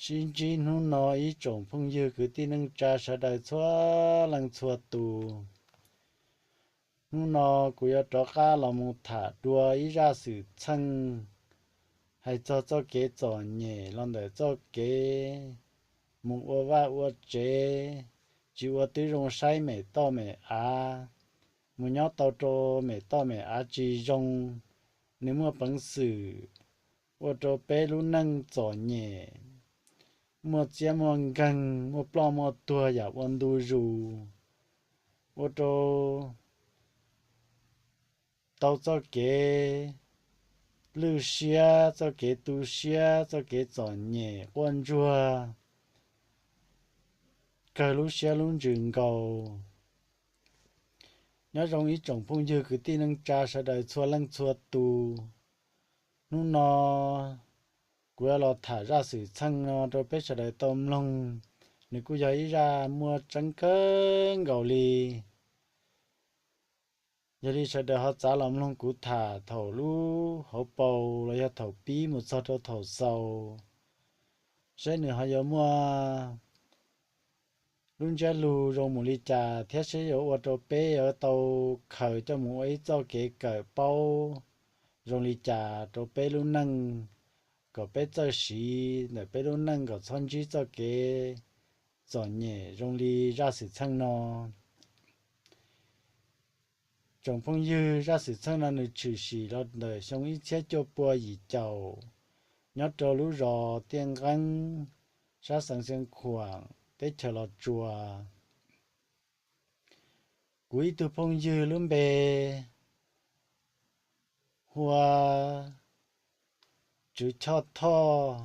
Sib ntsib hnub no ib tsoom phooj ywg kwv tij neej tsa sawv daws txhua leej txhua tus. Hnub no kuv yuav rov qab los mus tham dua ib zaj xwm txheej hais txog txoj kev txom nyem los ntawm txoj kev mus ua vaj ua tsev, tsis ua tib zoo saib mem toj mem av, mus nyob tau rau mem toj mem av tsis zoo, nws muaj peev xwm ua rau peb lub neej txom nyem, muaj txiab muaj nkeeg, muaj ploj muaj tuag yam ua ntu zus, ua rau tau txoj kev lwj siab, txoj kev tu siab, txoj kev txom nyem quaj ntsuag kawg lub siab lub ntsws nkaus. Nyob zoo ib tsoom phooj ywg kwv tij neej tsa sawv daws txhua leej txhua tus. Hnub no kuv yuav los tham zaj xwm txheej no rau peb sawv daws tau mloog. Nws kuj yog ib zaj muaj tseeb kawg nkaus li. Yog li sawv daws ho txav los mloog kuv tham thaum lub hauv paus los yog thaum pib mus txog rau thaum xaus, seb nws ho yuav muaj lub ntsiab lus zoo mus li cas thiab seb yuav ua rau peb yuav tau khaws coj mus ua ib txoj kev kawm paub zoo li cas rau peb lub neej, kom peb txawj siv ntawm peb lub neej kom txhob ntsib txoj kev txom nyem zoo li zaj xwm txheej no. Tsoom phooj ywg, zaj xwm txheej no nws tshwm sim los ntawm xyoo ib txhiab cuaj pua yim caum, nyob rau lub zos Tiaj Nqeeb, sab xeev Xeev Khuam, teb chaws Los Tsuas. Kuv ib tug phooj ywg lub npe hu ua Tswv Choj Thoj,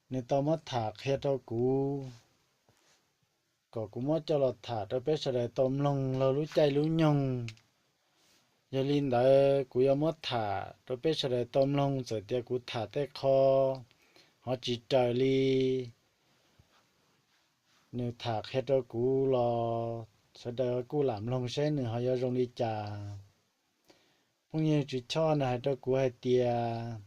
nws tau muab tham qhia rau kuv, kom kuv muab coj los tham rau peb sawv daws tau mloog laug lub caij lub nyoog. Yog li ntawd kuv yuav muab tham rau peb sawv daws tau mloog, txawm tias kuv tham tej qho ho tsis raws li nws tham qhia rau kuv los sawv daws kuj lam mloog seb nws ho yuav zoo li cas. Phooj ywg Tswv Choj nws hais rau kuv hais tias,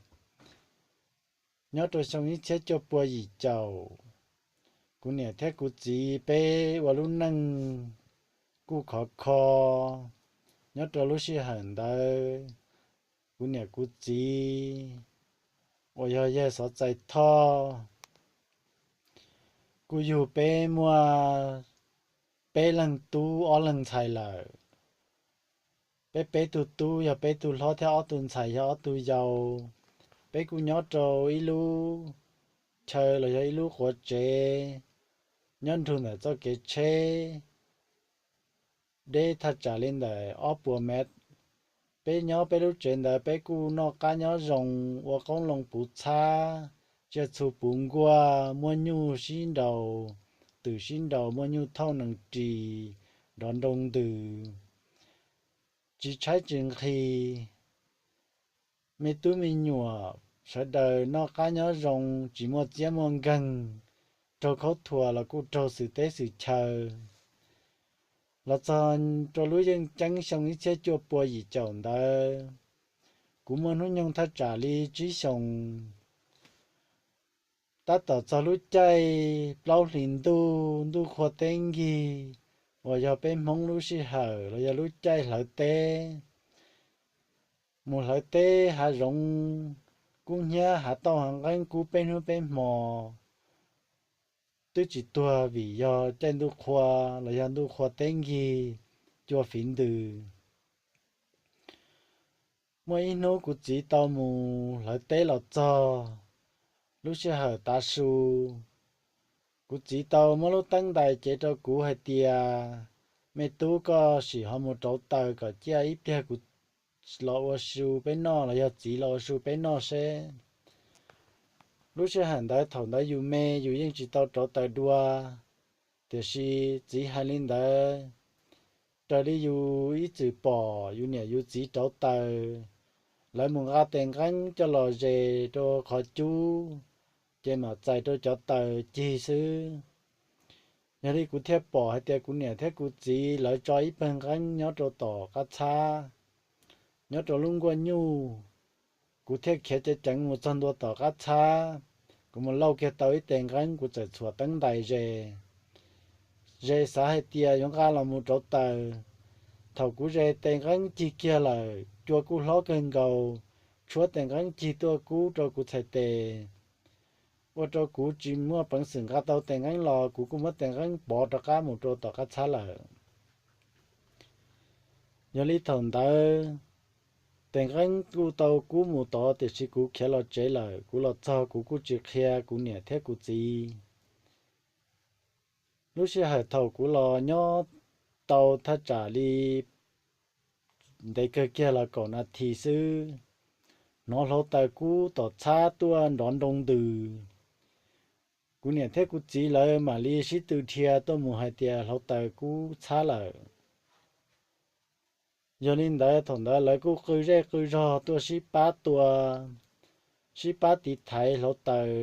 nyob rau xyoo ib txhiab cuaj pua yim caum, kuv niam thiab kuv txiv peb ua lub neej kuj khov kho. Nyob rau lub sij hawm ntawd, kuv niam kuv txiv uas yog yawg Xov Txais Thoj kuj yug peb muaj peb leeg tub ob leeg ntxhais lawm. Peb peb tug tub yog peb tug hlob thiab ob tug ntxhais yog ob tug yau. Peb kuj nyob rau ib lub chaw los yog ib lub quav tsev nyob nrug ntawm txoj kev tsheb deb thaj tsam li ntawm ob puas mev. Peb nyob peb lub tsev ntawd peb kuj noj qab nyob zoo, ua qoob loo puv txhab, tsiaj txhu puv nkuaj, muaj nyuj sib nraus, twm sib nraus, muaj nyuj thauj nees ris, nrov nroo ntws, tsis tshaib tsis nqhis. Me tub me nyuam sawv daws noj qab nyob zoo, tsis muaj txiab muaj nkeeg, raug khaub thuas los kuj raug xwm teb xwm chaw. Los txog rau lub yeej ceeb xyoo ib txhiab cuaj pua yim caum ntawd, kuv muaj hnub nyoog thaj tsam li tsib xyoos. Tab tom txog lub caij plaub hlis ntuj, ntuj qhua teb nkig, uas yog peb Hmoob lub sij hawm los yog lub caij hlawv teb. Mus hlawv teb hav zoov kub hnyiab hav tauj hav nqeeb kub peb hnub peb hmo, twb tsis tuag vim yog caij ntuj qhua los yog ntuj qhua teb nkig cua fiv ntws. Muaj ib hnub kuv txiv tau mus hlawv teb los txog, lub sij hawm tav su, kuv txiv tau muab lub teeb ntais cev rau kuv hais tias, me tub, koj sim ho mus rauv taws kom ciaj ib pliag kuv los ua su peb noj los yog txiv los ua su peb noj seb. Lub sij hawm ntawd thaum ntawd yus me yus yeej tsis tau rauv taws dua, tiam sis txiv hais li ntawd, raws li yus ib txwm pom yus niam yus txiv rauv taws, lawv mus nqa tes nqeeb coj los zes rau qhov cub, ces mam txais rau cov taws cig xwb. Yog li kuv thiaj pom hais tias kuv niam thiab kuv txiv lawv tso ib pawg nqeeb nyob rau tom qab txhab, nyob rau lub nkuaj nyuj. Kuv thiaj khiav ceev ceev mus txog ntua tom qab txhab, Kuv mus lauj kiag tau ib tes nqeeb, kuv txawm txhuam teeb ntais ze, ze xav hais tias yuav nqa los mus rauv taws. Thaum kuv ze tes nqeeb cig kiag lawm, cua kuj hlob kawg nkaus, tshuab tes nqeeb cig tuaj kub rau kuv txhais tes, ua rau kuv tsis muaj peev xwm nqa tau tes nqeeb los, kuv kuj muab tes nqeeb pov rov qab mus rau tom qab txhab lawm. Yog li thaum ntawd, tes nqeeb kuj tau kub mus tod, tiam sis kuv khiav los tsev lawm, kuv los txog kuv kuj tsis qhia kuv niam thiab kuv txiv. Lub sij hawm thaum kuv los nyob tau thaj tsam li ntev kawg kiag los kaum nas this xwb, hnov hluav taws kub tom txhab tuaj nrov nroo ntws. Kuv niam thiab kuv txiv lawv mam li sib tw dhia tuaj mus hais tias hluav taws kub txhab lawm. Yog li ntawd thaum ntawd lawv kuj qw zej qw zog tuaj sib pab tua, sib pab tiv thaiv hluav taws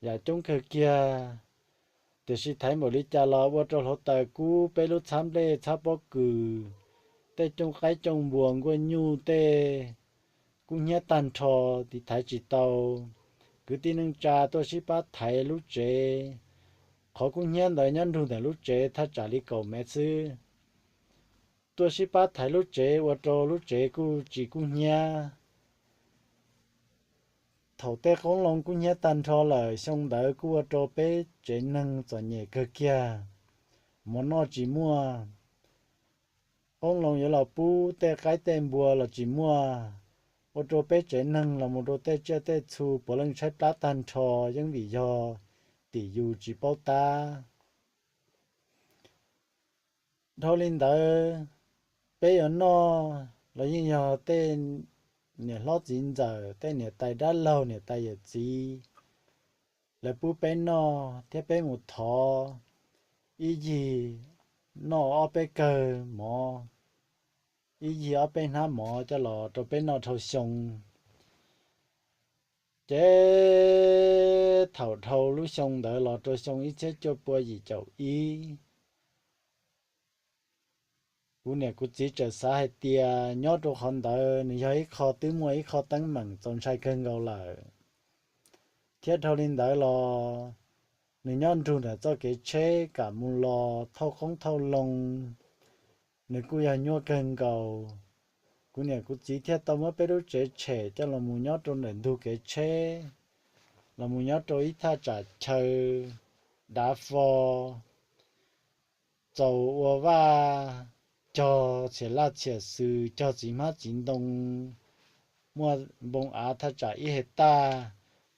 yam coob kawg kiag. Tiam sis thaiv npaum li cas los ua rau hluav taws kub peb lub txhab nplej txhab pob kws, tej cooj qaib cooj npua nkuaj nyuj tej kub hnyiab tag nrho, tiv thaiv tsis tau. Kwv tij neej tsa tuaj sib pab thaiv lub tsev, qhov kub hnyiab ntawd nyob nrug ntawm lub tsev thaj tsam li kaum mev xwb. Tuaj sib pab thaiv lub tsev ua rau lub tsev kuj tsis kub hnyiab. Thaum tej qoob loo kub hnyiab tag nrho lawm, xyoo ntawd kuj ua rau peb tsev neeg txom nyem kawg kiag, mov noj tsis muaj, qoob loo yuav los pub tej qaib tej npua los tsis muaj, ua rau peb tsev neeg los mus rau tej tsiaj tej txhu puav leej tshaib plab tag nrho, yeej vim yog tim yus tsis paub tab. Dhau li ntawd, peb yuav noj los yeej yog tej niam hlob txiv ntxawm, tej niam tais dab laug, niam tais yawm txiv, lawv pub peb noj thiab peb mus thov ib yig noj ob peb kawg mov, ib yig ob peb hnab mov coj los rau peb noj dhau xyoo. Ces thaum dhau lub xyoo ntawd los rau xyoo ib txhiab cuaj pua yim caum ib, kuv niam kuv txiv txawm xav hais tias nyob rau qhov ntawd nws yog ib qho twb muaj ib qho teeb meem txaus ntshai kawg nkaus lawm, thiab dhau li ntawd los nws nyob nrug ntawm txoj kev tsheb kam mus los thauj qoob thauj loo, nws kuj yog nyuaj kawg nkaus. Kuv niam kuv txiv thiaj tau muab peb lub tsev tshem coj los mus nyob rau ntawm ntug kev tsheb, los mus nyob rau ib thaj tsam chaw dav fo, txaus ua vaj, cog txhiam laj txhiam xws, cog txiv hmab txiv ntoo, muaj npoo av thaj tsam ib hais taj.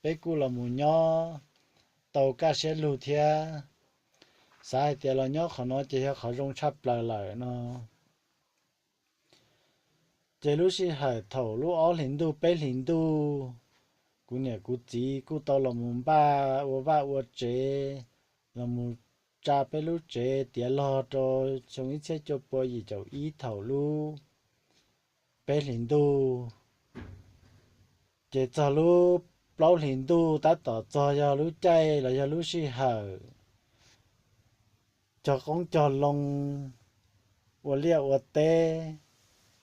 Peb kuj los mus nyob tau kaj siab lug thiab, xav hais tias los nyob qhov no ces yog qhov zoo tshaj plaws lawm no. Ces lub sij hawm thaum lub ob hlis ntuj peb hlis ntuj, kuv niam kuv txiv kuj tau los mus npaj ua vaj ua tsev, los mus tsa peb lub tsev tiav log rau xyoo ib txhiab cuaj pua yim caum ib thaum lub peb hlis ntuj. Ces txog lub plaub hlis ntuj tab tom txog yog lub caij los yog lub sij hawm cog qoob cog loo, ua liaj ua teb,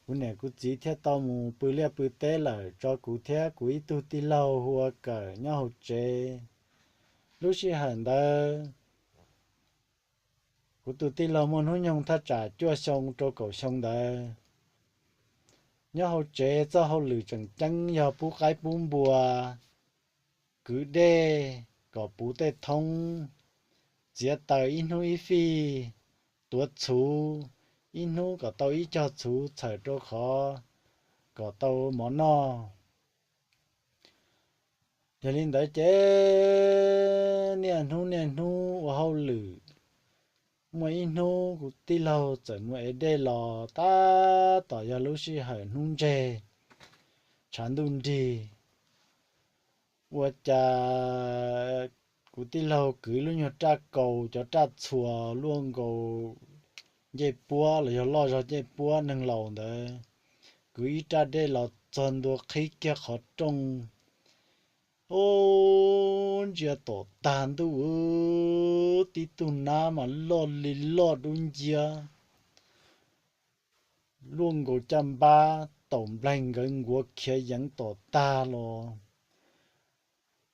kuv niam kuv txiv thiaj tau mus pw liaj pw teb lawm, tso kuv thiab kuv ib tug tij laug hu ua Kawm nyob hauv tsev. Lub sij hawm ntawd kuv tus tij laug muaj hnub nyoog thaj tsam cuaj xyoo rau kaum xyoo ntawd. Nyob hauv tsev txoj hauj lwm tseem ceeb yog pub qaib pub npua, kwv dej kom puv tej thoob, txiav taws ib hnub ib fij, tuav txhuv ib hnub kom tau ib cog txhuv txhawm rau qhov kom tau mov noj. Yog li ntawd ces niaj hnub niaj hnub ua hauj lwm. Muaj ib hnub kuv tij laug txawm mus ev dej los tab tom yog lub sij hawm hnub ntseg, tshav ntuj nrig. Ua cas kuv tij laug kwv lub nyuag raj kaus, cov raj txhuas luaj nkaus ncej puab los yog loj zog ncej puab neeg laus ntawd, kwv ib raj dej los txog ntua qhib kiag qhov rooj. Ub, ntsia tom tag ntuj, tib tug nab mas loj li loj dub nciab, luaj nkaus caj npab, taum nplaig nkawd nkuav khiav yeev tom tag los.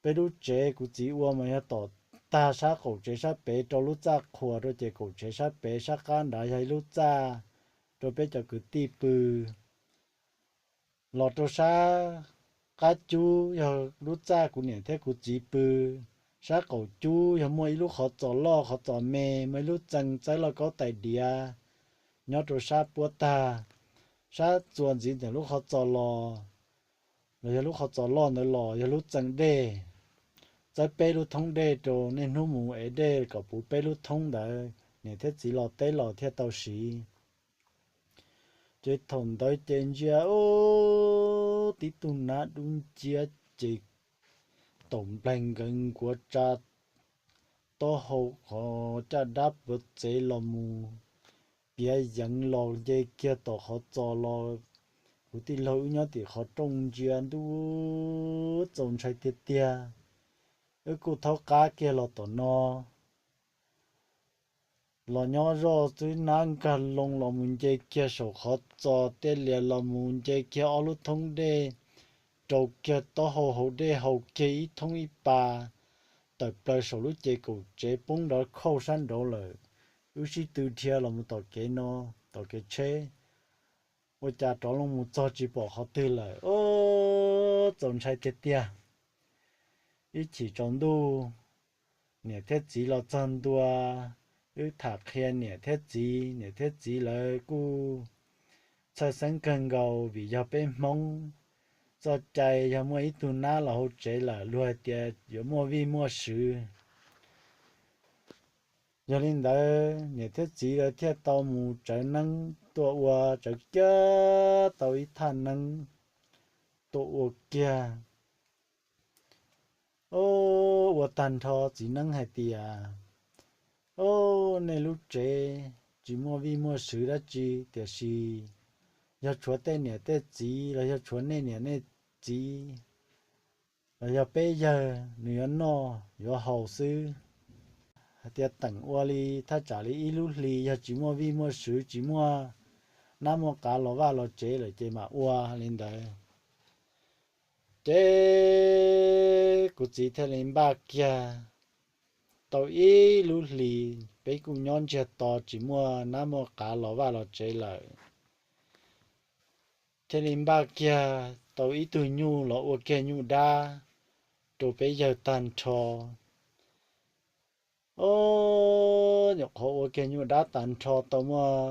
Peb lub tsev kuv txiv ua mas yog tom tag sab qaum tsev sab pem rau lub txaj qhuas rau ces kaum tsev sab pem sab qab nrad yog ib lub txaj rau peb cov kwv tij pw. Los rau sab qab cub yog lub txaj kuv niam thiab kuv txiv pw. Sab qaum cub yog muaj ib lub qhov txos loj qhov txos me, muaj ib lub txee txawb lauj kaub tais diav nyob rau sab puab tag. Sab txuas ntxiv ntawm lub qhov txos los, los yog lub qhov txos loj ntawd los yog lub txee dej, txawb peb lub thoob dej rau niaj hnub mus ev dej kom puv peb lub thoob ntawd niam thiab txiv los teb los thiaj tau siv. Ces thaum ntawd ces ntsia ub tib tug nab dub nciab ces taum nplaig nkaws nkuav tsa taub hau qhov caj dab puag tsev los mus piav yeev los nce kiag tom qhov txos los. Kuv tij laug wb nyob tim qhov rooj ntsia ntuj txaus ntshai tiag tiag. Wb kuj thaub qab kiag los tom no los nyob zoj xwb nab nkag loo los mus nce kiag saum qhov txos tiaj lias los mus nce kiag ob lub thoob dej, rau kiag taub hau haus dej haus kiag ib thoob ib pas, tawm plaws saum lub ces kaum tsev poob nrov khauj sab nraud lawm. Wb sib tw dhia los mus tom kev no, tom kev tsheb, ua cas rov loo mus txog tsis pom qhov twg lawm. Ub, txaus ntshai tiag tiag. Ib chim tsaus ntuj, niam thiab txiv los txog ntua, wb tham qhia niam thiab txiv, niam thiab txiv lawv kuj txhawj xeeb kawg nkaus vim yog peb Hmoob txoj cai yog muaj ib tug nab los hauv tsev lawm luag hais tias yuav muaj vij muaj sw. Yog li ntawd niam thiab txiv lawv thiaj tau mus tsawv neeb tuaj ua, tsawv kiag tau ib thaj neeb tuaj ua kiag. Ub, ua tag nrho txiv neeb hais tias, ub, nej lub tsev tsis muaj vij muaj sw dab tsi, tiam sis yog tshuav tej niam tej txiv los yog tshuav nej niam nej txiv los yog peb yawg nws yuav noj yuav haus xwb. Hais tias teem ua li thaj tsam li ib lub hli yog tsis muaj vij muaj sw tsis muaj nab muaj qav los vaj los tsev lawm ces mam ua li ntawd. Ces kuv txiv thiaj li npaj kiag tau ib lub hli, peb kuj nyob ntsiag to tsis muaj nab muaj qav los vaj los tsev lawm. Thiaj li npaj kiag tau ib tug nyuj los ua kiag nyuj dab rau peb yawg tag nrho. Ub, nyuam qhuav ua kiag nyuj dab tag nrho tau muaj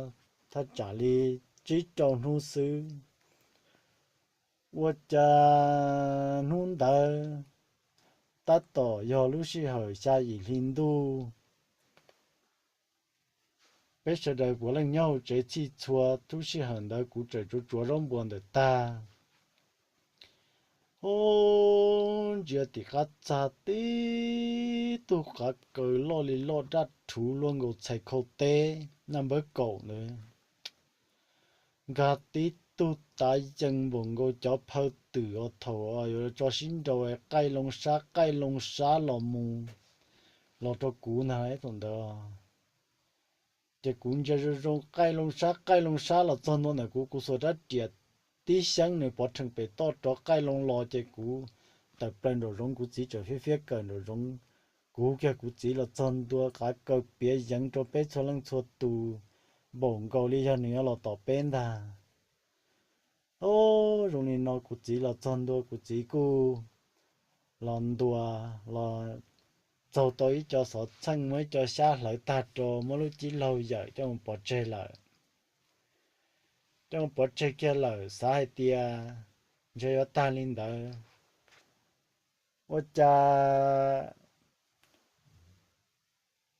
thaj tsam li tsib rau hnub xwb, ua cas hnub ntawd tab tom yog lub sij hawm xya yim hli ntuj. Peb sawv daws puav leej nyob hauv tsev txhij txhua, lub sij hawm ntawd kuv tseem tsuav tsuav zaub npua ntawm tag. Ub, ntsia tim qab txag tib tug qav kaws loj li loj daj rhuv luaj nkaus txhais khau teb naj npawb kaum ntawd, nkag tib tug tav yees npaum nkaus cov phaw twm os, thaum yuav tso sib nraus qaij loo sab qaij loo sab los mus, los rau kuv ntag thaum ntawd. Ces kuv ntsia zoo zoo qaij loo sab qaij loo sab los txog ntua ntawm kuv, kuv xuas rab riam tib xyeeb nws pov rhees pem toj rov qaij loo los ces kuv tawm plaws nraum zoov, kuv txiv tseem fiab fiab kawm nraum zoov. Kuv kiag kuv txiv los txog ntua qav kaws piav yeev rau peb txhua leej txhua tus npaum nkaus li yog nws yuav los tom peb ntag. Ub, zoo li no kuv txiv los txog ntua kuv txiv kuj los ntua, los txaug tau ib co xov txheej muab ib co xyab hlawv tag rau muab lub cib laug yawm coj mus pov tseg lawm. Coj mus pov tseg kiag lawm xav hais tias ntshe yuav tag li ntawd. Ua cas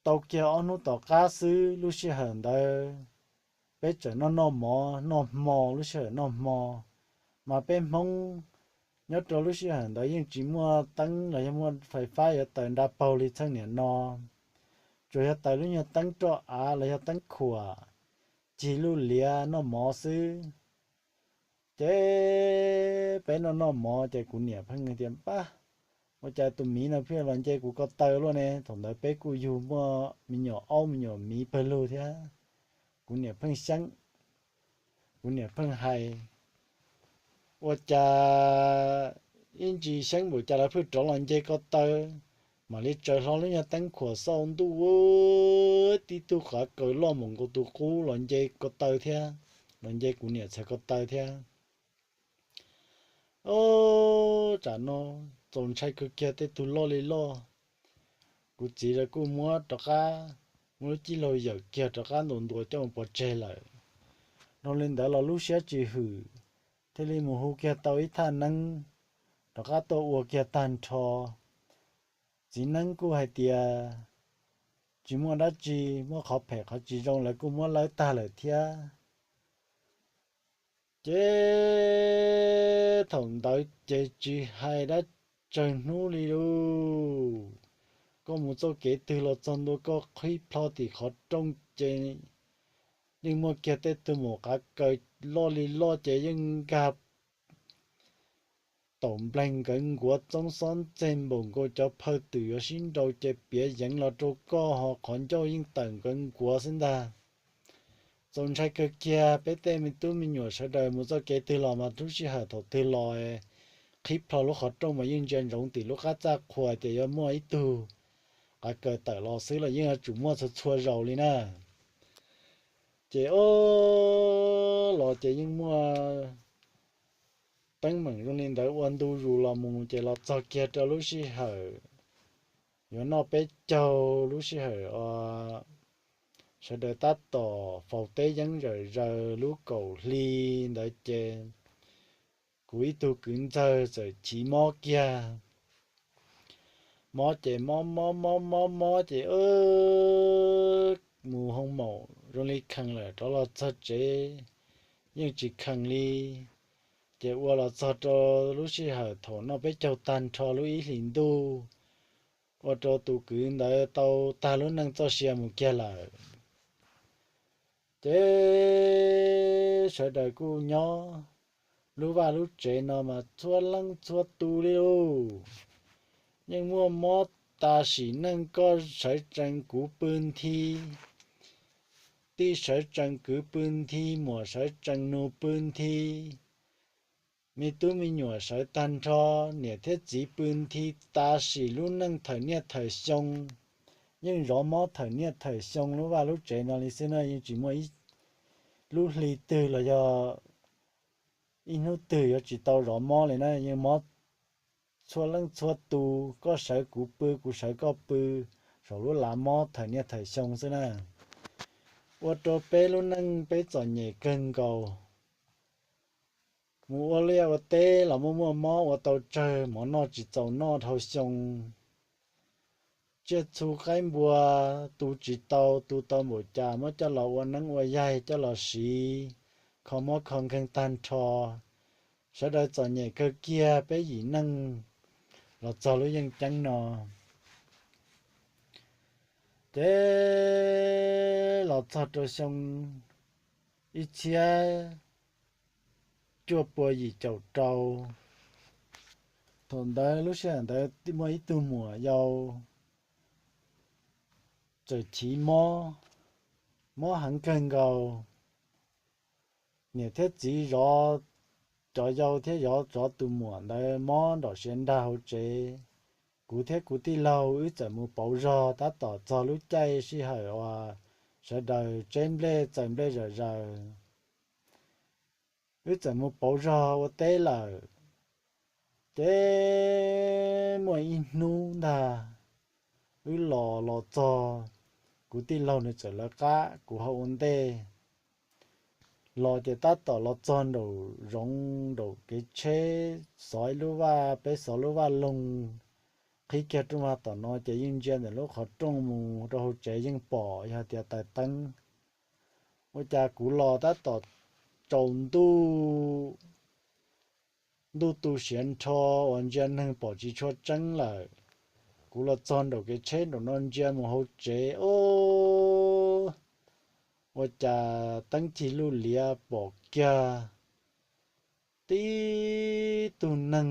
tau kiag ob hnub tom qab xwb lub sij hawm ntawd peb tseem noj noj mov noj hmo, lub sij hawm noj hmo mas peb Hmoob nyob rau lub sij hawm ntawd yeej tsis muaj teeb los yog muaj fais fab yuav taws nra paug li txheej niam no, tsuas yog taws lub nyuag teeb roj av los yog teeb khuam cig luj liav noj mov xwb. Ces peb noj noj mov ces kuv niam pheej tias, Pab, ua cas tus miv no pheej los nce kuv ko taw luaj ne? Thaum ntawd peb kuj yug muaj me nyuam aub me nyuam miv pawg lug thiab. Kuv niam pheej xyeeb, kuv niam pheej hais, Ua cas ib ntsis xyeeb npaum cas lawv pheej rov los nce ko taw, mam li tsaws hlo lub nyuag teeb khuam xauj ntuj, tib tug qav kaws loj npaum nkaus tus qub los nce ko taw thiab, los nce kuv niam txhais ko taw thiab. Ob, tsam no txaus ntshai kawg kiag, tej tug loj li loj. Kuv txiv lawv kuj muab rov qab, muab lub cib laug yawm kiag rov qab ntaus ntua coj mus pov tseg lawm. Dhau li ntawd los lub siab tsis hwm, thiaj li mus hu kiag tau ib thaj neeb rov qab tuaj ua kiag tag nrho. Txiv neeb kuj hais tias tsis muaj dab tsi, muab qhov phem qhov tsis zoo lawv kuj muab lawb tag lawm thiab. Ces thaum ntawd ces tsis hais dab tsawg hnub li lauj, koj mus txoj kev twg los txog ntua koj qhib plho tim qhov rooj ces yeej muaj kiag tej tug maum qav kaws loj li loj ces yeej nkag taum npleeg nkawd nkuav txoob xob ntxeg npaum nkaus cov phaw twm yuav sib nrau ces piav yeev los rau koj ho qhov ncauj yeej tawm nkawd nkuav xwb ntag. Txaus ntshai kawg kiag, peb tej me tub me nyuam sawv daws mus txoj kev twg los mas lub sij hawm thaum twg los qhib plho lub qhov rooj mas yeej ntsia ntsoov tim lub qab txaj qhua tias yuav muaj ib tug qav kaws tawm los xwb los yeej yuav tsum muaj txhua txhua zaus li na. Ces ob, los ces yeej muaj teeb meem zoo li ntawd ua ntu zus los mus ces los txog kiag rau lub sij hawm yuav noj peb caug lub sij hawm os, sawv daws tab tom faus teb yeeb zawm zaws lub kaum hli ntawd ces kuv ib tug kwv ntxawg txawm chiv mob kiag. Mob ces mob mob mob mob mob ces mus hoo maum zoo li khees lawm, rov los txog tsev yeej tsis khees li. Ces ua los txog rau lub sij hawm thaum noj peb caug tag nrho lub ib hlis ntuj, ua rau tus kwv ntawd tau tag lub neej txoj sia mus kiag lawm. Ces sawv daws kuj nyob lub vaj lub tsev no mas txhua leej txhua tus li lauj. Yeej muaj mob tas sim neej, koj sawv tsees kuv pw nthi, tij sawv tsees kwv pw nthi, muam sawv tsees nus pw nthi, me tub me nyuam sawv tag nrho, niam thiab txiv pw nthi, tas sim lub neej thawm niaj thawm xyoo. Yeej zov mob thawm niaj thawm xyoo lub vaj lub tsev no li xwb na, yeej tsis muaj ib lub hli twg los yog ib hnub twg yuav tsis tau zov mob li na, yeej mob txhua leej txhua tus, koj sawv kuv pw, kuv sawv koj pw, saum lub lav mob thawm niaj thawm xyoo xwb na. Ua rau peb lub neej peb txom nyem kawg nkaus. Mus ua liaj ua teb los muaj muaj mob ua tau tsawg, mov noj tsis txaus noj dhau xyoo. Tsiaj txhu qaib npua tu tsis tau, tu tau npaum cas muab coj los ua neeb ua yaig coj los siv, kho mob kho nkeeg tag nrho. Sawv daws txom nyem kawg kiag peb yim neej los txog lub yeej ceeb no. Ces los txog rau xyoo ib txhiab cuaj pua yim caum rau, thaum ntawd lub sij hawm ntawd muaj ib tug muam yau txawm chiv mob, mob heev kawg nkaus. Niam thiab txiv zov cov yau thiab zov zov tus muam ntawd mob nrom siav nrag hauv tsev. Kuv thiab kuv tij laug wb txawm mus pauv zog, tab tom txog lub caij sij hawm uas sawv daws tseb nplej txaws nplej zawm zaws. Wb txawm mus pauv zog ua teb lawm, ces muaj ib hnub ntag, wb los los txog, kuv tij laug nws txawm lawv qab, kuv ho ua ntej. Los ces tab tom los txog nraum zoov nraum kev tsheb, xov ib lub vaj, peb xov lub vaj loog, qhib kiag rooj vag tom no ces yeej ntsia ntawm lub qhov rooj mus rau hauv tsev yeej pom yog tias taws teeb. Ua cas kuv los tab tom tsaus ntuj, ntuj tu siav nrho uas ntsia neeg pom tsis tshua tseeb lawm. Kuv los txog nraum kev tsheb nraum no ntsia mus hauv tsev, ua cas teeb cig luj liav pom kiag tib tug neeg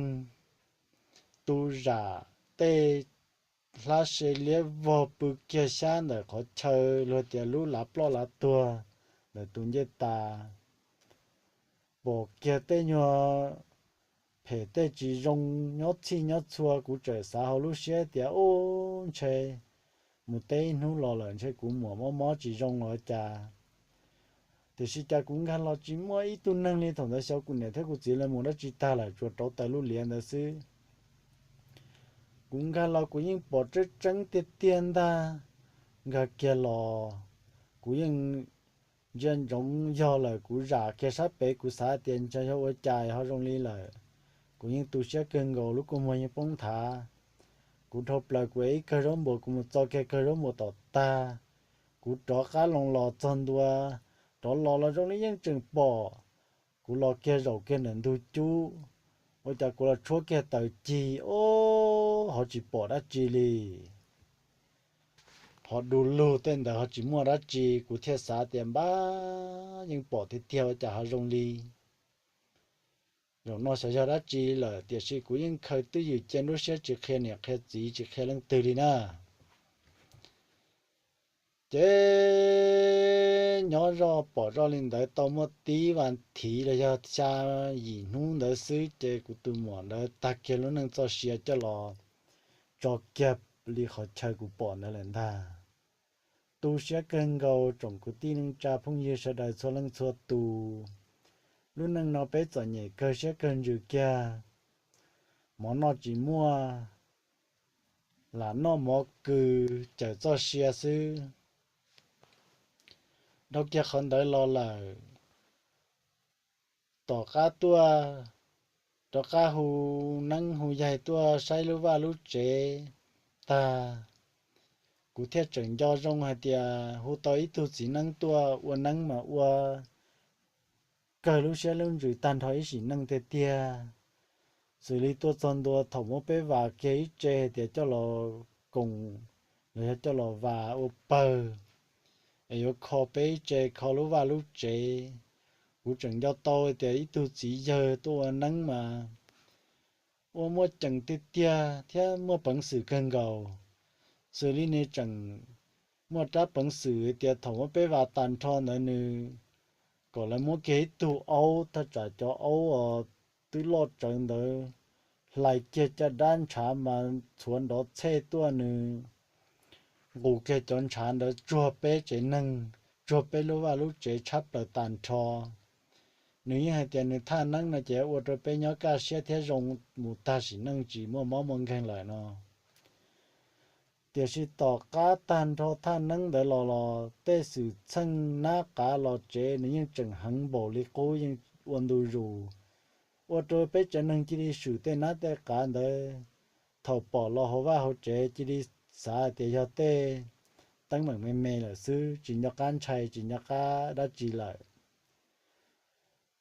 tu zam tej hlab se liab vog pw kiag xyab ntawm qhov chaw luag tias lub lav ploj lav tuag ntawm tus ncej tas. Pom kiag tej nyuag phem tej tsis zoo nyob txhij nyob txhua, kuv txawm xav hauv lub siab tias ub ntshe mus teb ib hnub los lawm ntshe kuv muam mob mob tsis zoo los cas. Tiam sis cas kuv nkag los tsis muaj ib tug neeg li. Thaum ntawd xyov kuv niam thiab kuv txiv lawv mus dab tsi tag lawm, tsuas rauv taws lub liav ntawd xwb. Kuv nkag los kuv yeej pom tseeb tseeb tiag tiag ntag. Nkag kiag los kuv yeej ntsia ntsoov yog lawm, kuv zam kiag sab pem kuv xav tias ntshe yog ua cas ho zoo li lawm. Kuv yeej tu siab kawg nkaus, lub kua muag yeej poob nthav. Kuv dhau plaws kuv ev ib kawg zaub npua, kuv mus txo kiag kawg zaub npua tom tag, kuv rov qab loo los txog ntua, rov los los zoo li yeej tseem pom. Kuv los kiag zaum kiag ntawm ntug cub, ua cas kuv los tshuab kiag taws cig, ob, ho tsis pom dab tsi li. Ho du lug tej ntawd ho tsis muaj dab tsi, kuv thiaj xav tias npab yeej pom tiag tiag ua cas ho zoo li. Zaum no xyov yog dab tsi lawm, tiam sis kuv yeej khaws twj ywm cia lub siab tsis qhia niam qhia txiv tsis qhia leej twg li na. Ces nyob zoj pom zoj li ntawd tau muaj tib vas thiv los yog xya yim hnub ntawd xwb ces kuv tus muam ntawd tag kiag lub neej txoj sia coj los tso kiag li qhov chaw kuv pom ntawd lawm ntag. Tu siab kawg nkaus tsoom kwv tij neej tsa phooj ywg sawv daws txhua leej txhua tus. Lub neej no peb txom nyem kawg siab kawg ntsws kiag, mov noj tsis muaj, lam noj mov kws cawm txoj sia xwb. Dhau kiag qhov ntawd los lawm, tom qab tuaj rov qab hu neeb hu yaig tuaj saib lub vaj lub tsev tag, kuv thiaj tseem nco zoo hais tias hu tau ib tug txiv neeb tuaj ua neeb mas ua kawg lub siab lub ntsws tag nrho ib sim neej tiag tiag. Xws li tuaj txog ntua thaum muab peb vas kiag ib tse hais tias coj los koom los yog coj los vas ua pawg es yuav kho peb ib tse kho lub vaj lub tsev. Kuv tseem nco tau tias ib tug txiv yawg tuaj ua neeb mas ua muaj ceem tiag tiag thiab muaj peev xwm kawg nkaus. Xws li nws tseem muaj rab peev xwm tias thaum muab peb vas tag nrho ntawd nws kom lawv muab kiag ib tug aub, thaj tsam cov aub os twb loj tsawv ntawd, hlais kiag caj dab ntshav mas txhuav nrov txhej tuaj, nws nqus kiag cov ntshav ntawd tsuag peb tsev neeg, tsuag peb lub vaj lub tsev tshab plaws tag nrho. Nws yeej hais tias nws thaj neeb no ces ua rau peb nyob kaj siab thiab zoo mus tag sim neej tsis muaj mob muaj nkeeg lawm no. Tiam sis tom qab tag nrho thaj neeb ntawd los los tej xwm txheej nab qav los tsev nws yeej tseem heev npaum li qub, yeej ua ntu zus, ua rau peb tsev neeg cia li swm tej nab tej qav ntawd. Thaum pom los hauv vaj hauv tsev cia li xav tias yog tej teeb meem me me lawm xwb, tsis nco qab ntshai tsis nco qab dab tsi lawm.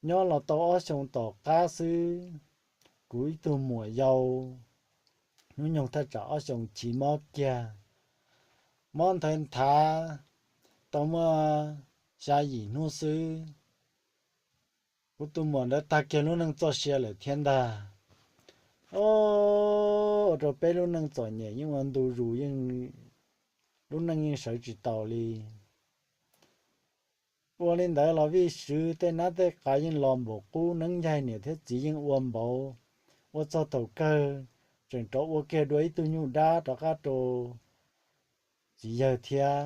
Nyob los tau ob xyoos tom qab xwb, kuv ib tug muam yau hnub nyoog thaj tsam ob xyoos chiv mob kiag, mob nthawv nthav tau muaj xya yim hnub xwb, kuv tus muam ntawd tag kiag lub neej txoj sia lawm thiab ntag. Ua rau peb lub neej txom nyem yeej ua ntu zus, lub neej yeej sawv tsis taus li. Ua li ntawd los vij swv tej nab tej qav yeej los npaum qub, neeb yaig niam thiab txiv yeej ua npaum, ua txog thaum kawg tseem rov ua kiag dua ib tug nyuj dab rov qab rau txiv yawg thiab.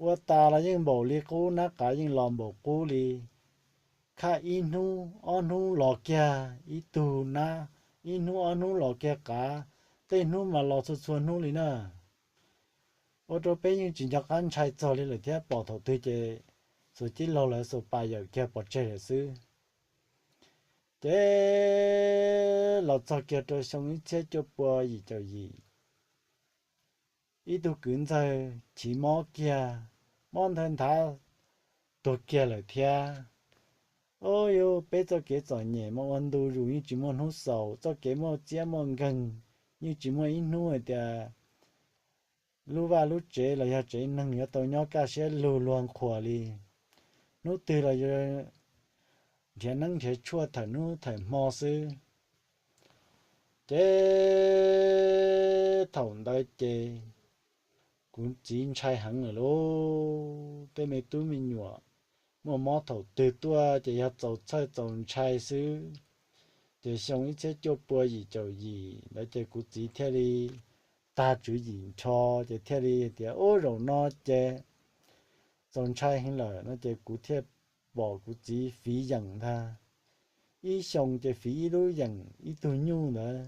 Ua tas los yeej npaum li qub, nab qav yeej los npaum qub li. Khaj ib hnub ob hnub los kiag ib tug nab, ib hnub ob hnub los kiag qav, tej hnub mas los txhua txhua hnub li na. Ua rau peb yeej tsis nco qab ntshai txog li lawm thiab, pom thaum twg ces xuas cib laug lawv xuas pas yawm kiag pov tseg lawm xwb. Ces los txog kiag rau xyoo ib txhiab cuaj pua yim caum yim, ib tug kwv ntxawg chiv mob kiag, mob nthawv nthav tuag kiag lawm thiab. Ub, yus peb txoj kev txom nyem mas ua ntu zus yeej tsis muaj hnub xaus, txoj kev muaj txiab muaj nkeeg yeej tsis muaj ib hnub hais tias lub vaj lub tsev los yog tsev neeg yuav tau nyob kaj siab lug luag nqhuas li. Hnub twg los yuav nrhiav neeb nrhiav tshuaj thawm hnub thawm hmo xwb. Ces thaum ntawd ces kuv txiv ntshai heev lawm lauj. Tej me tub me nyuam muaj mob thaum twg tuaj ces yog txaus txhawj txaus ntshai xwb. Ces xyoo ib txhiab cuaj pua yim caum yim ntawd ces kuv txiv thiaj li tag tswv yim nrho, ces thiaj li tias, Ub, zaum no ces txaus ntshai heev lawm no ces kuv thiaj pom kuv txiv fiv yeem ntag. Ib xyoo ces fiv ib lub yeem ib tug nyuj ntawd.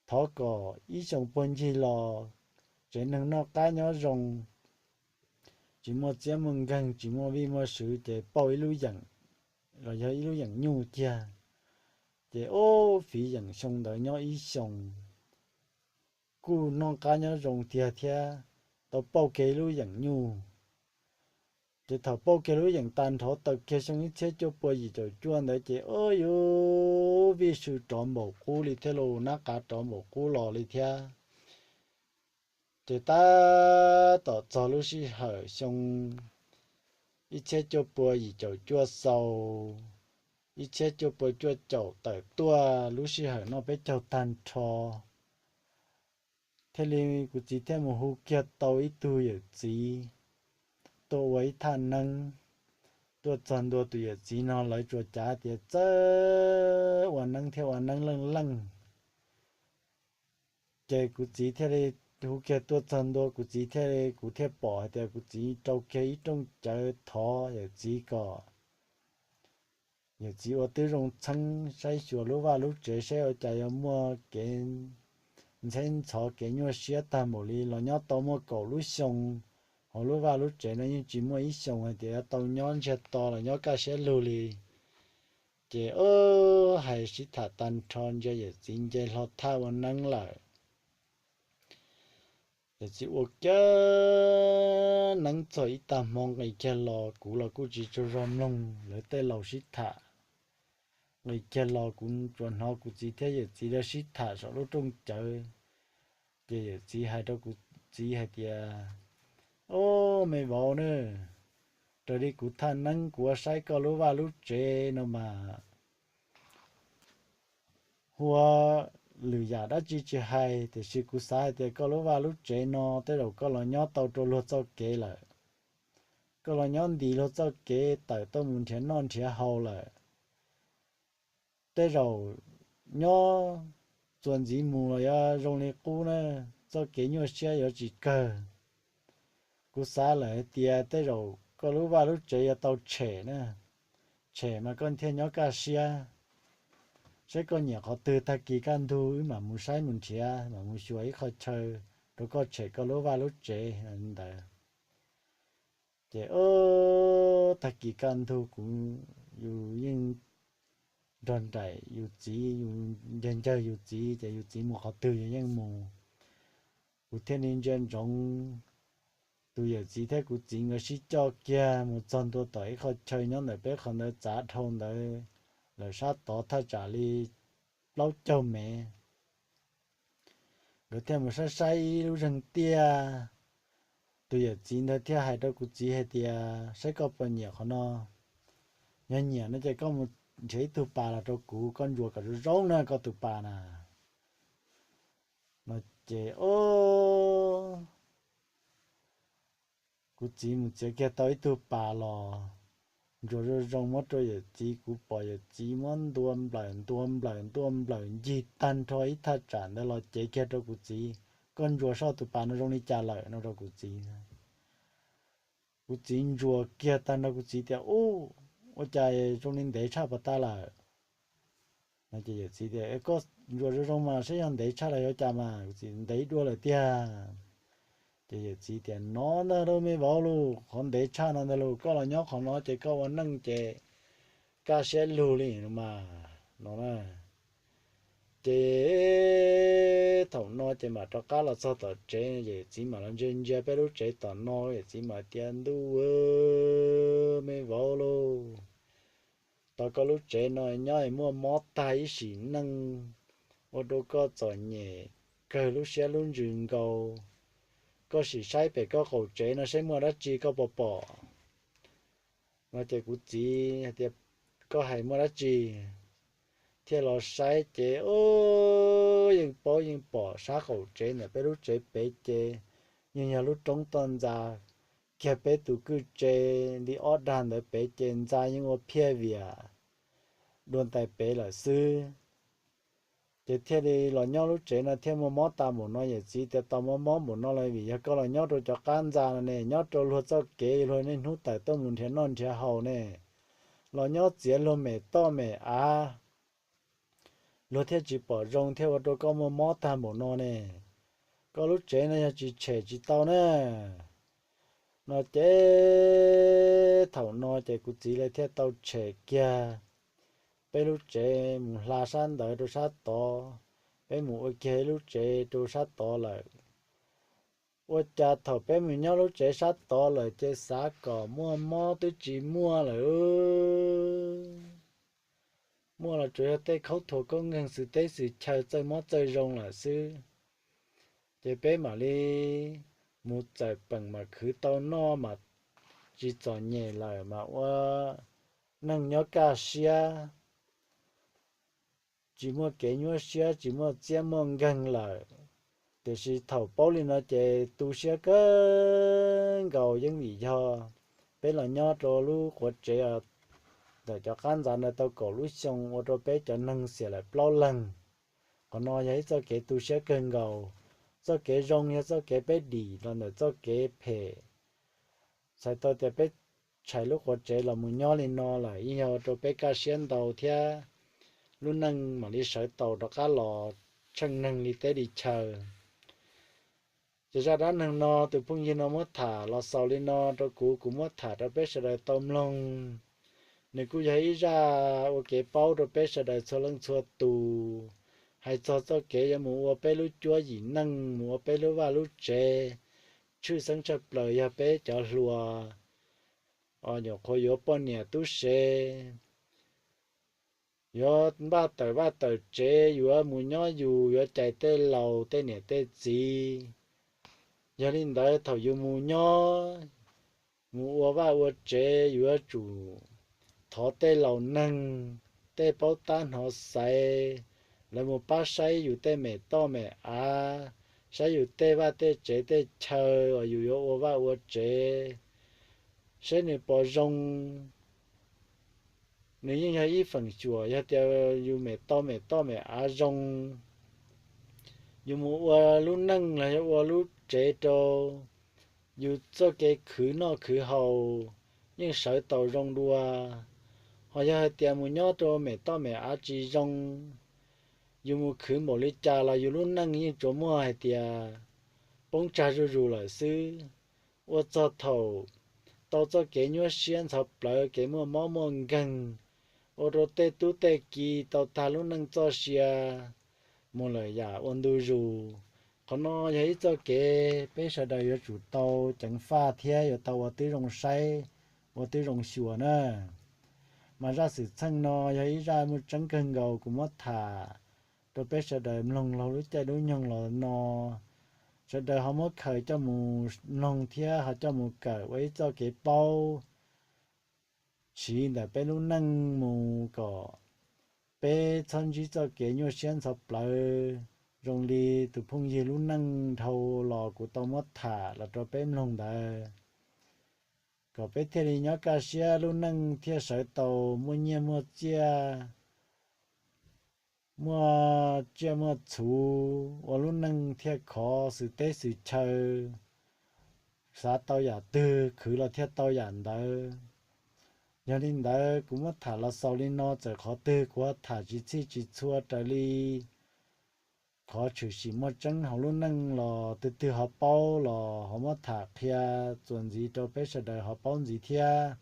Thov kom ib xyoo puag ncig los tsev neeg noj qab nyob zoo, tsis muaj txiab muaj nkeeg, tsis muaj vij muaj sw, ces pauj ib lub yeem los yog ib lub yeem nyuj kiag. Ces ub, fiv yeem xyoo ntawd nyob ib xyoo, kuj noj qab nyob zoo tiag thiab, tau pauj kiag ib lub yeem nyuj. Ces thaum pauj kiag lub yeem tag nrho tawm kiag xyoo ib txhiab cuaj pua yim caum cuaj ntawd ces ub, yuav vij sw rov npaum qub li thiab los nab qav rov npaum qub los li thiab. Ces tab tom txog lub sij hawm xyoo ib txhiab cuaj pua yim caum cuaj xaus, ib txhiab cuaj pua cuaj caum tawm tuaj lub sij hawm noj peb caug tag nrho, thiaj li kuv txiv thiaj mus hu kiag tau ib tug yawm txiv tuaj ua ib thaj neeb. Tuaj txog ntua tus yawm txiv no lawv tsuas cav tias txawj ua neeb thiab ua neeb leej leej. Ces kuv txiv thiaj li hu kiag tuaj txog ntua, kuv txiv thiaj li, kuv thiaj pom hais tias kuv txiv rau kiag ib rooj cawv thov yawm txiv kom yawm txiv ua tib zoo txheeb saib xyuas lub vaj lub tsev saib ua cas yuav muaj kev ntxheb ntxhov kev nyuaj siab tag npaum li los nyob tau muaj kaum lub xyoo, hauv lub vaj lub tsev no yeej tsis muaj ib xyoos hais tias yuav tau nyob ntsiag to los nyob kaj siab lug li. Ces ub, hais sib tham tag nrho ntsia yawm txiv nce hlo thaj ua neeb lawm. Yawm txiv ua kiag neeb txog ib tag hmo nqis kiag los kuv los kuj tsis tsaug zog mloog lawv tej laus sib tham. Nqis kiag los kuv tsuas hnov kuv txiv thiab yawm txiv lawv sib tham saum lub rooj cawv. Ces yawm txiv hais rau kuv txiv hais tias, Ob, me vauv na, raws li kuv thaj neeb kuv ua saib koj lub vaj lub tsev no mas hu ua lwm yam dab tsi tsis hais, tiam sis kuv xav hais tias koj lub vaj lub tsev no tej zaum koj los nyob tau rau luag txoj kev lawm. Koj los nyob ntis luag txoj kev tawm tuaj mus nrhiav noj nrhiav haus lawm. Tej zaum nyob txuas ntxiv mus los yuav zoo li qub na, txoj kev nyuaj siab yuav tsis kawg. Kuv xav lawm hais tias tej zaum koj lub vaj lub tsev yuav tau tshem na, tshem mas koj thiaj nyob kaj siab. Saib koj nyiam qhov twg, tag kis kaj ntug wb mam mus saib mus nrhiav, mam mus xyuas ib qho chaw rau koj tshem koj lub vaj lub tsev ntawd. Ces ob, tag kis kaj ntug kuv, yus yeej nrog nraim yus txiv, yus ncawg ncawg yus txiv, ces yus txiv mus qhov twg yus yeej mus. Kuv thiaj li ntsia ntsoov tus yawm txiv thiab kuv txiv nkawd sib coj kiag mus txog ntua tom ib qho chaw nyob ntawm peb qhov ntawd txav dhau ntawd lawm sab tod thaj tsam li plaub caug mev. Nkawd thiaj mus saib saib ib lub zeeg tiaj. Tus yawm txiv ntawd thiaj hais rau kuv txiv hais tias, Saib koj puas nyiam qhov no. Yog nyiam no ces koj mus nrhiav ib tug pas los rau kuv, koj ntsuas kom zoo zoo na koj tus pas na. No ces ob, kuv txiv mus txiav kiag tau ib tug pas los ntsuas zoo zoo muab rau yawm txiv. Kuv pom yawm txiv muab ntua nplawm ntua nplawm ntua nplawm ncig tag nrho ib thaj tsam ntawd los cev kiag rau kuv txiv, Koj ntsuas saib tus pas no zoo li cas lawm no rau kuv txiv. Kuv txiv ntsuas kiag tag nrho kuv txiv tias, Ub, ua cas zoo li ntev tshaj pas tag lawm. No ces yawm txiv tias, Koj ntsuas zoo zoo mas saib yog ntev tshaj los yuav cas mas. Kuv txiv, Ntev dua lawm tiag. Ces yawm txiv tias, No ntag lauj me vauv lauj, qhov ntev tshaj no ntag lauj, koj los nyob qhov no ces koj ua neej ces kaj siab lug li no mas no na. Ces thaum no ces mam rov qab los txog tom tsev, yawm txiv mam los ntsia ntsia peb lub tsev tom no, yawm txiv mam tias, Ntuj, me vauv lauj, tau koj lub tsev no nyob es muaj mob tag ib sim neej, ua rau koj txom nyem kawg lub siab lub ntsws nkaus. Koj sim saib pem koj qaum tsev no saib muaj dab tsi koj puas pom. No ces kuv txiv hais tias, Koj hais muaj dab tsi? Thiaj los saib ces, ub, yeej paub yeej pom sab qaum tsev ntawm peb lub tsev pem ces yeej yog lub roob toj ntxa kiag peb tus kwj tse li ob dag ntawd pem ces ntxa yeej ua phiaj viam dua ntais pem lawm xwb. Ces thiaj li los nyob lub tsev no thiaj muaj mob tag npaum no. Yawm txiv tias, tau muaj mob npaum no los vim yog koj los nyob rau cov qab ntxa no ne, nyob rau luag txoj kev, luag niaj hnub tawm tuaj mus nrhiav noj nrhiav haus ne, los nyob txiav luag mem toj mem av, luag thiaj tsis pom zoo thiaj ua rau koj muaj mob tag npaum no ne. Koj lub tsev no yog tsis tshem tsis tau na. No ces thaum no ces kuv txiv lawv thiaj tau tshem kiag peb lub tsev mus hla sab ntawd rau sab tod, peb mus ua kiag ib lub tsev rau sab tod lawm. Ua cas thaum peb mus nyob lub tsev sab tod lawm ces xav kom muaj mob twb tsis muaj lawm. Muaj los tsuas yog tej khaub thuas koob nkeeg xwm teb xwm chaw txawj mob txawj zoo lawm xwb. Ces peb mam li mus txawm peem mas khwv tau noj mas tsis txom nyem lawm mas ua neej nyob kaj siab, tsis muaj kev nyuaj siab, tsis muaj txiab muaj nkeeg lawm. Tiam sis thaum paub li no ces tu siab kawg nkaus, yeej vim yog peb los nyob rau lub quav tsev ntawm cov qab ntxa ntawd tau kaum lub xyoo ua rau peb cov neeg xiam lawm plaub leeg. Qhov no yog ib txoj kev tu siab kawg nkaus. Txoj kev zoo yog txoj kev peb dim los ntawm txoj kev phem. Txhais tau tias peb tshais lub quav tsev los mus nyob li no lawm yeej yog ua rau peb kaj siab ntau thiab lub neej mam li sawv tau rov qab los tsheej neeg li teb li chaw. Ces zaj dab neeg no tus phooj ywg no muab tham los xaus li no rau kuv, kuv muab tham rau peb sawv daws tau mloog. Nws kuj yog ib zaj ua kev paub rau peb sawv daws txhua leej txhua tus, hais txog txoj kev yuav mus ua peb lub cuab yim neej, mus ua peb lub vaj lub tsev, tshwj xeeb tshaj plaws yog peb cov hluas, nyuam qhuav yuav poj niam tub se, yuav npaj tawm vaj tawm tsev, yuav mus nyob yus, yuav cais tej laus tej niam tej txiv. Yog li ntawd thaum yus mus nyob, mus ua vaj ua tsev, yus yuav tsum thov tej laus neeg, tej paub tab hnov xaiv, lawv mus pab saib yus tej mem toj mem av, saib yus tej vaj tej tsev tej chaw uas yus yuav ua vaj ua tsev, saib nws puas zoo. Nws yeej yog ib feem xyuam, yog tias yus mem tau mem toj mem av zoo, yus mus ua lub neej los yog ua lub tsev rau, yus txoj kev khwv noj khwv haus yeej sawv tau zoo dua. Ho yog hais tias mus nyob rau mem toj mem av tsis zoo, yus mus khwv npaum li cas los yus lub neej yeej tsuas muaj hais tias poob tsag zuj zus lawm xwb. Ua txog thaum tau txoj kev nyuaj siab ntxhov plawv, kev muaj mob muaj nkeeg, ua rau tej tub tej ki tau tag lub neej txoj sia mus lawm yam ua ntu zus. Qhov no yog ib txoj kev peb sawv daws yuav tsum tau ceev faj thiab yuav tau ua tib zoo saib, ua tib zoo xyuas na. Mas zaj xwm txheej no yog ib zaj muaj tseeb kawg nkaus, kuv muab tham rau peb sawv daws mloog laug lub caij lub nyoog los no. Sawv daws ho muab khaws coj mus mloog thiab ho coj mus kawm ua ib txoj kev paub siv ntawm peb lub neej mus kom peb txhob ntsib txoj kev nyuaj siab ntxhov plawv zoo li tus phooj ywg lub neej dhau los kuv tau muab tham los rau peb mloog ntawd, kom peb thiaj li nyob kaj siab, lub neej thiaj sawv tau muaj nyiaj muaj txiaj, muaj tsiaj muaj txhu, ua lub neej thiaj khov xwm teb xwm chaw, xav tau yam twg khwv los thiaj tau yam ntawd. Yog li ntawd kuv muab tham los xaus li no, txawm qhov twg kuv ho tham tsis txhij tsis txhua raws li qhov tshwm sim muaj tseeb hauv lub neej los twg twg ho paub los ho muab tham qhia txuas ntxiv rau peb sawv daws ho paub ntxiv thiab.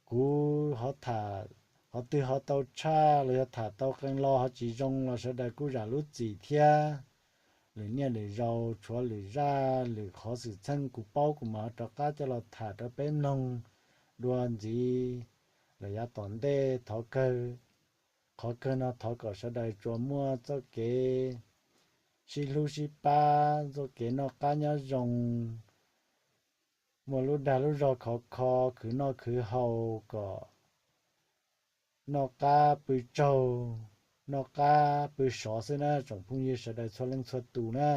Kuv ho tham qhov twg ho tau tshaj los yog tham tau qee lo ho tsis zoo los sawv daws kuj zam lub txim thiab. Lwm niaj lwm zaus tshuav lwm zaj lwm qhov xwm txheej kuv paub kuv mam rov qab coj los tham rau peb mloog dua ntxiv lawm yav tom ntej. Thov kawg, qhov kawg no thov kom sawv daws tsuas muaj txoj kev sib hlub sib pab, txoj kev noj qab nyob zoo, muaj lub dag lub zog khov kho, khwv noj khwv haus kom noj qab pw tsaug, noj qab pw sov xwb na tsoom phooj ywg sawv daws txhua leej txhua tus na.